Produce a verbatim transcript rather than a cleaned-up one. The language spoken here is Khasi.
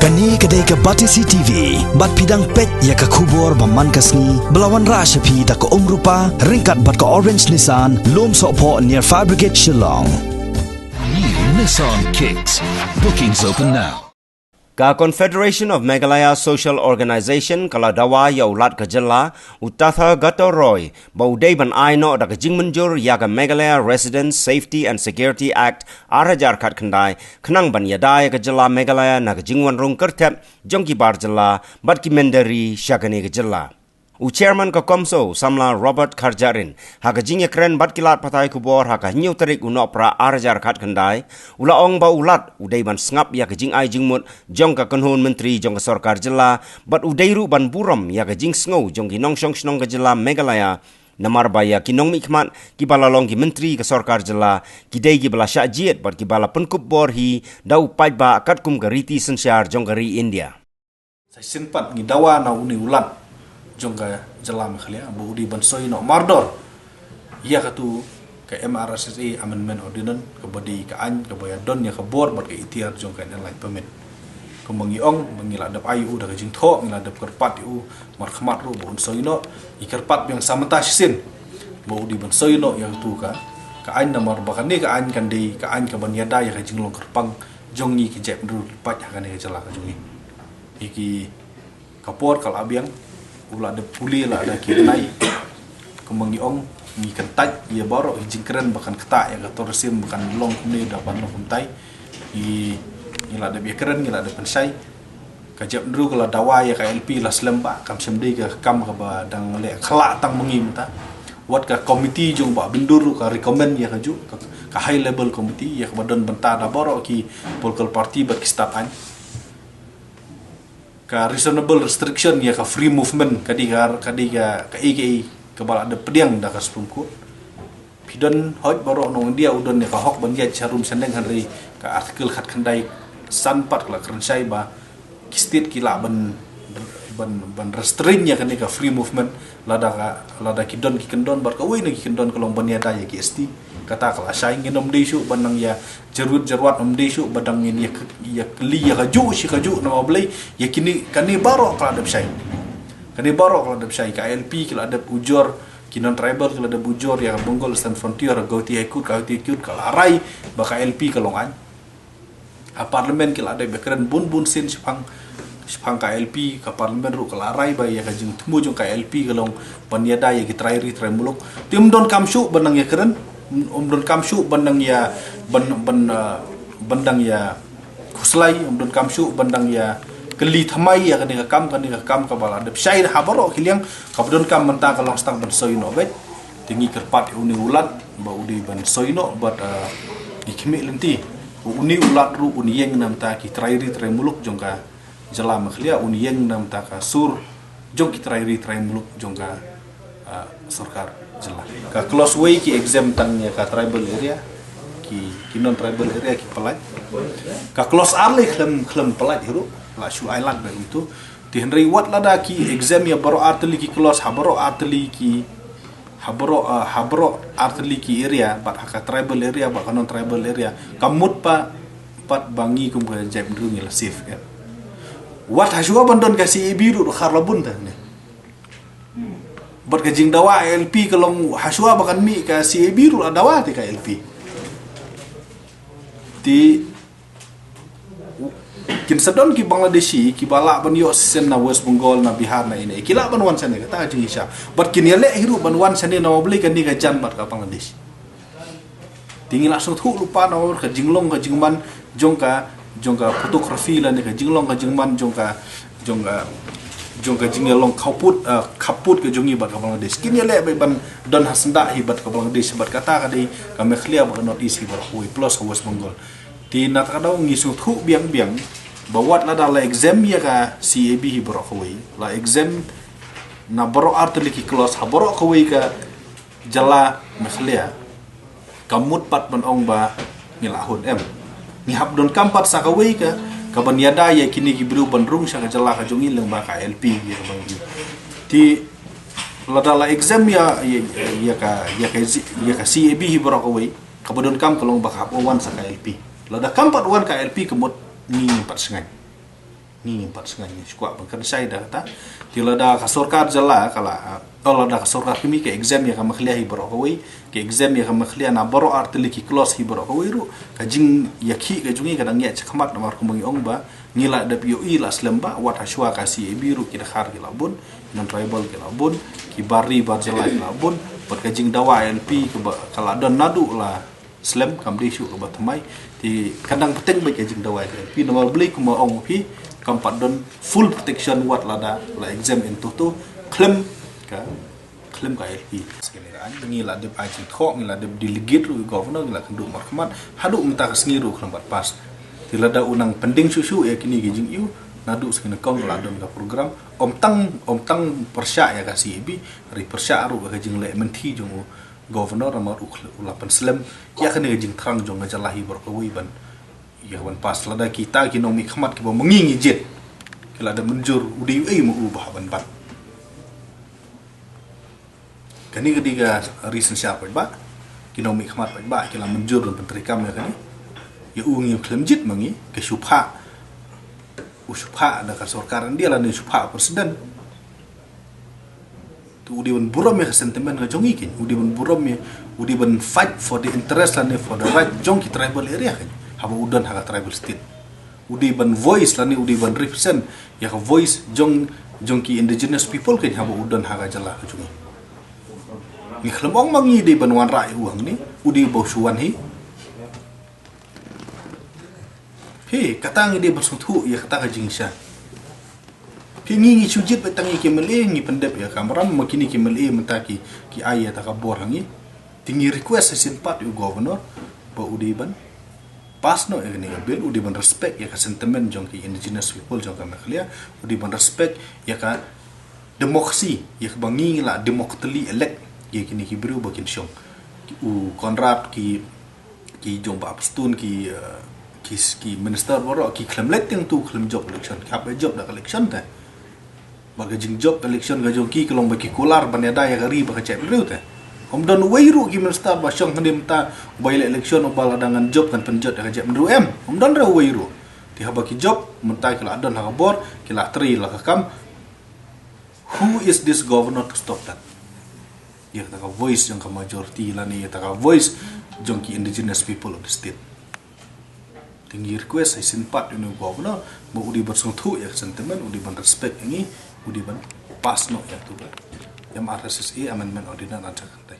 Kane ka dei ka Batesi T V, bad phi dang peit ïa ka khubor ba man ka sngi, ba la wanrah sha phi da ka Umrupa, ryngkat bad ka Orange Nissan, Lum Sohphoh near Fire Brigade Shillong. New Nissan Kicks. Bookings open now. Ka Confederation of Meghalaya Social Organisation ka la dawa ïa u Lat ka jylla, u Tathagata Roy, ba u dei ban ai noh da ka jingmynjur ïa ka Meghalaya Residents Safety and Security Act ar hajar khatkhyndai, khnang ban ïada ïa ka jylla Meghalaya na ka jingwanrung kyrthep jong ki bar jylla bad ki mynder ri sha kane ka jylla. U Chairman ka CoMSO, u samla Robert Kharjahrin, ha ka jingïakren bad ki lad pathai khubor ha ka hynñiew tarik u Nohprah ar hajar khatkhyndai, u la ong ba u Lat u dei ban sngap ïa ka jingai jingmut jong ka kynhun myntri jong ka sorkar jylla, bad u dei ruh ban burom ïa ka jingsngew jong ki nongshong shnong ka jylla Meghalaya, namar ba ïa ki nongmihkhmat kiba la long ki myntri ka sorkar jylla, ki dei kiba la shah jied bad kiba la pynkup bor hi da u paidbah katkum ka riti synshar jong ka ri India. Sa shisien pat ngi dawa na une u Lat jong ka jylla Meghalaya ba u dei ban soi noh mardor ïa katu ka M R S S A Amendment Ordinance, kaba dei ka aiñ kaba ïadon ïa ka bor bad ka iktiar jong ka Inner Line Permit. Kumba ngi ong, ba ngi la dep ai ïa u da ka jingthoh, ngi la dep kyrpad ïa u markhmat ruh ba un soi noh. Ngi kyrpad biang sa mynta shisien ba u dei ban soi noh ïa katu ka, ka aiñ, namar ba kane ka aiñ kan dei ka aiñ kaban ïada ïa ka jinglong kyrpang jong ngi ki jaitbynriew paid ha kane ka jylla ka jong ngi. Ïa ki, ka por ka la biang, u la dep pule la da ki bnai. Kumba ngi ong, ngi kyntait ïa baroh ki jingkren ba kan ktah ïa ka tourism ba kan long kumne da ban long kumtai. Ngi, ngi la dep ïakren, ngi la dep pynshai. Ka jaitbynriew ka la dawa ïa ka I L P la slem bha, kam shym dei ka kam kaba dang leh khlak tang ma ngi mynta. Wat ka committee jong Bah Byndur ruh ka recommend ïa kajuh, ka, ka high level committee, ïa kaba don bynta da baroh ki political party bad ki stad aiñ. Ka reasonable restriction ïa ka free movement, ka dei ka, ka dei ka, kaei kaei kaba la dep pdiang da ka Supreme Court. Phi don, hooid, baroh nong India u don ïa ka hok ban ïaid sharum shaneng, hynrei ka Article khatkhyndai san pat ka la kren shai ba ki state ki lah ban, ban, ban restrain ïa kane ka free movement, lada ka, lada ki don ki kyndon, bad kawei na ki kyndon ka long ban ïada ïa ki S T. Kata ka la shai. Ngin ym dei shuh ban nang ïa jyrwit jyrwat, ym dei shuh ban nang ngin ïa k-, ïa kylli ïa kajuh shi kajuh, namar balei, ïa kine, kane baroh ka la dep shai. Kane baroh ka la dep shai, ka I L P ki la dep ujor, ki non-tribal ki la dep ujor ïa ka Bengal Eastern Frontier, ka Gauhati High Court, ka Gauhati High Court ka la rai ba ka I L P ka long aiñ. Ha Parliament ki la dep ïakren bun bun sien shaphang, shaphang ka I L P, ka Parliament ruh ka la rai ba ïa ka jingthmu jong ka I L P ka long ban ïada ïa ki trai ri trai muluk. Te ym donkam shuh ban nang ïakren, ym donkam shuh ban nang ïa, ban, ban, uh, ban dang ïa khuslai, ym donkam shuh ban dang ïa kylli thymmai ïa kane ka kam, kane ka kam kaba la dep shai ha baroh ki liang, kaba donkam mynta ka long sa tang ban soi noh beit. Te ngi kyrpad ïa une u Lat ba u dei ban soi noh bad, uh, ngi khmih lynti ba une u Lat ruh un ïeng na bynta ki trai ri trai muluk jong ka jylla Meghalaya, un ïeng na bynta ka sur jong ki trai ri trai muluk jong ka, ah, sorkar jylla. Ka clause wei ki exempt tang ïa ka tribal area, ki, ki non-tribal area ki pyllait. Ka clause ar lei khlem, khlem pyllait hi ruh, la shu ai lad beit kumtu. Te hynrei wat lada ki exempt ïa baroh artylli ki clause ha baroh artylli ki, ha baroh, ah, ha baroh artylli ki area, bad ha ka tribal area bad ka non-tribal area, ka mut pat, pat ba ngi kum ka jaitbynriew ngi la safe, eh. Wat hashuwa ban don ka C A B ruh dohkha la bun te ne. Bad ka jingdawa I L P ka long hashuwa ba kan mih ka C A B ruh la dawa te ka I L P. Te kin sa don ki Bangladeshi kiba lah ban ïoh citizen na West Bengal, na Bihar, na ine, ki lah ban wan shane, kata ka jingïasha. Bad kin ïaleh hi ruh ban wan shane namar balei, kane ka jan bad ka Bangladesh. Te ngi la sngewthuh lypa namar ka jinglong ka jingman jong ka, jong ka photography lane ka jinglong ka jingman jong ka, jong ka, jong ka jingïalong khappud, eh, khappud ka jong ngi bad ka Bangladesh. Kin ïaleh beit ban don ha syndah hi bad ka Bangladesh, bad kata ka dei ka Meghalaya bad ka North East hi baroh kawei plus ka West Bengal. Te na kata ka daw ngi sngewthuh biang biang ba wat lada la exempt ïa ka C A B hi baroh kawei, la exempt na baroh artylli ki clause ha baroh kawei ka jylla Meghalaya, ka mut pat ban ong ba ngi la hun, em. Ngi hap donkam pat sa kawei ka, kaban ïada ïa kine ki briew ban rung sha ka jylla ka jong ngi lyngba ka I L P ïa ka bang. Te lada la exempt ïa, ïa, ïa ka, ïa ka, ïa ka C A B hi baroh kawei, kaba donkam ka long ba ka hap wan sa ka I L P. Lada kam pat wan ka I L P ka mut ngi pat shngaiñ. Ngi ngim pat sngew ngi skwah ban kren shai da kata. Te lada ka sorkar jylla ka la, oh, lada ka sorkar kmie ka exempt ïa ka Meghalaya hi baroh kawei, ka exempt ïa ka Meghalaya na baroh artylli ki clause hi baroh kawei ruh, ka jingïakhih ka jong ngi ka dang ïaid shakhmat namar kumba ngi ong ba ngi la dep ïohi la slem ba wat hashwa ka C A B ruh ki Dkhar ki la bun, ki non-tribal ki la bun, ki bar ri bar jylla ki la bun, bad ka jingdawa I L P kaba ka la don naduh la slem, kam dei shuh kaba thymmai. Te kan dang bteng beit ka jingdawa I L P namar balei kumba ong phi, kam pat don full protection wat lada la exempt in toto khlem ka, khlem ka I L P. Ngi la dep ai jingthoh, ngi la dep delegate ruh ïa u governor, ngi la kynduh markhmat haduh mynta ka sngi ruh khlem pat pass. Te lada u nang pending shuh shuh ïa kine ki jingïoh, naduh sngi nyngkong la don ka program. Ym tang, ym tang pyrshah ïa ka C A B, hynrei pyrshah ruh ïa ka jingleh mynthi jong u governor namar u khl-, u la pynslem ïa kane ka jingthrang jong ka jylla hi baroh kawei ban, ïa ban pass. Lada kita ki nongmihkhmat kiba ma ngi ngi jied ki la da mynjur, u dei uei ma u ba hap ban bat? Kane ka dei ka ri synshar paidbah, ki nongmihkhmat paidbah ki la mynjur ban pyntreikam ïa kane. Ïa u ngim khlem jied ma ngi, ka shu phah, u shu phah da ka sorkar India lane u shu phah u president. Te u dei ban burom ïa ka sentiment ka jong ngi kein, u dei ban burom ïa, u dei ban fight for the interest lane for the right jong ki tribal area kein, haba u don ha ka tribal state. U dei ban voice lane u dei ban represent ïa ka voice jong, jong ki indigenous people kein haba u don ha ka jylla ka jong ngi. Ngi khlem ong ma ngi dei ban wanrah ïa u hangne, u dei ba u shu wan hi. Phi, kata ngi dei ban sngewthuh ïa kata ka jingshisha. Phi, ngi ngi shu jied beit tang ïa ki M L A, ngi pyndep ïa ka kamram, ma kine ki M L A mynta ki, ki ai ïa kata ka bor ha ngi. Te ngi request shisien pat ïa u governor ba u dei ban pass noh ïa kane ka bill, u dei ban respect ïa ka sentiment jong ki indigenous people jong ka Meghalaya, u dei ban respect ïa ka democracy, ïa kaba ngi la democratically elect ïa kine ki briew ba kin shong. U Conrad, ki, ki jong Bah Prestone, ki, eh, ki, ki minister baroh ki khlem leit teng tu, khlem jop election, ki hap jop da ka election te. Bad ka jingjop election ka jong ki ka long ba ki kular ban ïada ïa ka ri bad ka jaitbynriew te. Ym don uwei ruh ki minister ba shong hangne mynta uba ïaleh election uba lada ngan jop ngan pynjot ïa ka jaitbynriew, em. Ym don ruh uwei ruh. Te haba ki jop mynta ki la don ha ka bor, ki la trei la ka kam. Who is this governor to stop that? Ïa kata ka voice jong ka majority lane ïa kata ka voice jong ki indigenous people of the state. Te ngi request shisien pat ïa u governor ba u dei ban sngewthuh ïa ka sentiment, u dei ban respect ïa ngi, u dei ban pass noh ïa katu ka M R S S A Amendment Ordinance. Ngan sa kynthei.